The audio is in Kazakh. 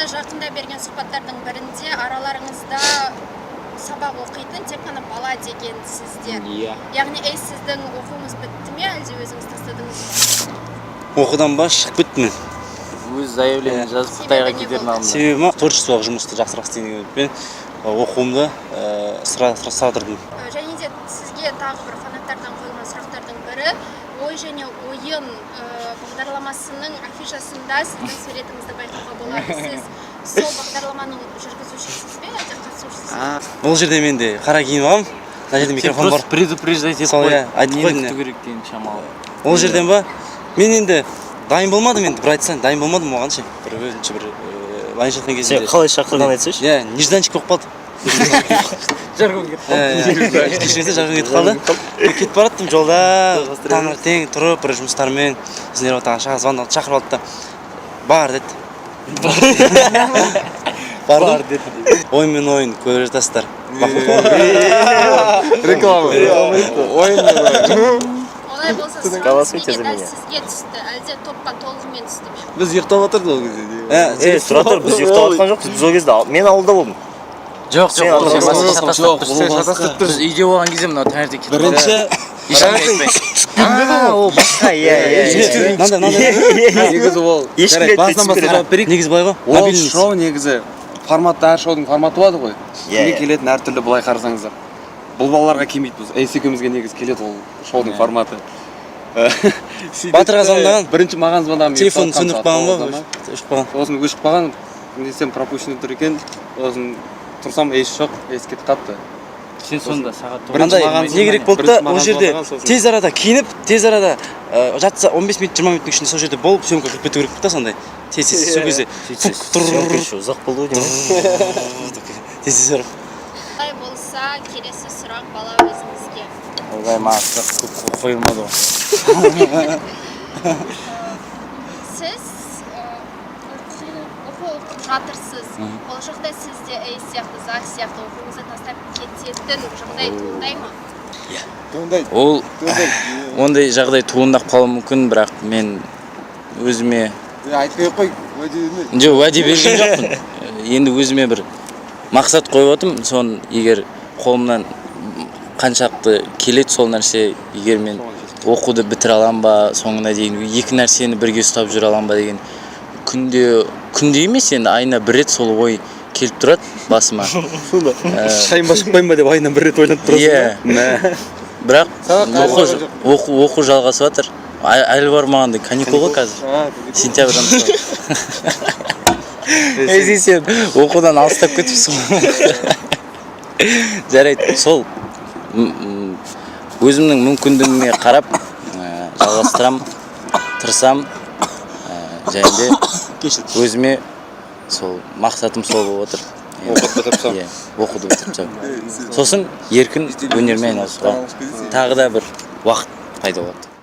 Осы жақында берген сұхбаттардың бірінде араларыңызда сабақ оқитын тек қана Бала дегенсіздер. Иә. Яғни, ей, сіздің оқуыңыз бітті ме, әлде өзіңіз тастадыңыз ба? Оқудан ба, шығып кеттім мен. Өз заявление жазып, Қытайға Себебі не кетердің болды? алдында. Себебі ма, творчестволық жұмысты жақсырақ істейін деген үмітпен оқуымды ысыра тұрдым. Және де сізге тағы бір фанаттардан қойылған сұрақтардың бірі: «Ой және ойын» бағдарламасының афишасында сіздің суретіңізді байқауға болады. Сіз сол бағдарламаның жүргізушісіз бе, әлде қатысушысыз ба? Бұл жерде мен де қара киініп алғанмын, мына жерде Сен микрофон бар. просто предупреждать етіп Сол, қой. иә, айтып Нені қойдым, күту иә. керек деген шамалы. Ол жерден ба, мен енді дайын болмадым, енді бір айтсаң, дайын болмадым оған ше, бір өзінше бір былайынша айтқан кезінде. Сен қалай шақырған, айтсайшы. Иә, нежданчик болып қалды. Жаргон кетіп. Иә, кешіріңіздер, жаргон кетіп қалды. Мен кетіп бара жаттым жолда, таңертең тұрып бір жұмыстармен. Сосын Ерболат аға звондап шақырып алды да, «Бар» деді. Бардым. «Ой мен ойын» көріп жатасыздар. Реклама. Ойын. Олай болса, сұраныс Голосуйте неге за дәл меня. сізге түсті, әлде топқа толығымен түсті ме? Біз ұйықтап отырдық ол кезде. Е, тұра тұр, біз ұйықтап жатқан жоқпыз. Біз ол кезде мен ауылда болдым. Жоқ, Сен жоқ, ол ауылда сен болдың. шатастырып Жоқ, тұрсың. сен шатастырып Біз тұрсың. үйде болған кезде мынау таңертең кетіп Бірінші ешкімге айтпай. А, ол басқа, иә. Мынандай, мынандай. Негізі ол Ешкімге жарайды, басынан айтпай. бастап жауап берейік. Негізі былай ғой, Ол мобильный. шоу негізі форматты, әр шоудың форматы болады ғой. Иә, Кімге иә. келетін әртүрлі, былай қарасаңыздар. Бұл балаларға келмейді, біз Эйс екеумізге негізі келеді ол шоудың форматы. Сөйтеді Батырға де, звондаған. Бірінші маған звондаған, мен Телефон ұйықтап сөндіріп қалғанмын қойған сағат ба, 9-да ма. өшіп қалған. Сосын өшіп қалған, не десем, пропущенный тұр екен. Сосын тұрсам, Эйс жоқ, Эйс кетіп қалыпты. Сен сонда сағат Бірінші Андай маған не керек болды да, бірінші ол маған жерде звондаған, сосын. тез арада киініп, тез арада жатса, 15 минут, 20 минуттың ішінде сол жерде болып, съемка жүріп кету керек та, сондай тез тез сол кезде. Съемка еще ұзақ болды ғой деймін. Тез тез барып. Олай болса, келесі сұрақ, Бала, өзіңізге. Ойбай, маған сұрақ көп қойылмады ғой. Сіз оқу оқып жатырсыз. Болашақта сіз де Эйс сияқты, Зак сияқты оқуыңызды тастап кететін жағдай туындай ма? Туындайды. Ол ондай жағдай туындап қалуы мүмкін, бірақ мен өзіме Айтпай ақ қой, уәде берме. Жоқ, уәде берген жоқпын. Енді өзіме бір мақсат қойып отырмын. Соны егер қолымнан қаншалықты келеді сол нәрсе, егер мен оқуды бітіре аламын ба соңына дейін, екі нәрсені бірге ұстап жүре аламын ба деген, күнде, күнде емес енді, айына бір рет сол ой келіп тұрады басыма. Шығайын ба, шықпайын ба деп айына бір рет ойланып тұрасың. Иә. Мә. Бірақ Сабақ әлі оқу барған жоқ. оқу жалғасып жатыр. Әлі бармағанда, каникул ғой қазір, сентябрьдан басталады. Ей, сен оқудан алыстап кетіпсің ғой. Жарайды, сол өзімнің мүмкіндігіме қарап жалғастырамын, тырысамын, және де өзіме сол мақсатым сол болып отыр. Оқуды бітіріп тастау. Иә, оқуды бітіріп тастау, сосын еркін өнермен айналысуға тағы да бір уақыт пайда болады.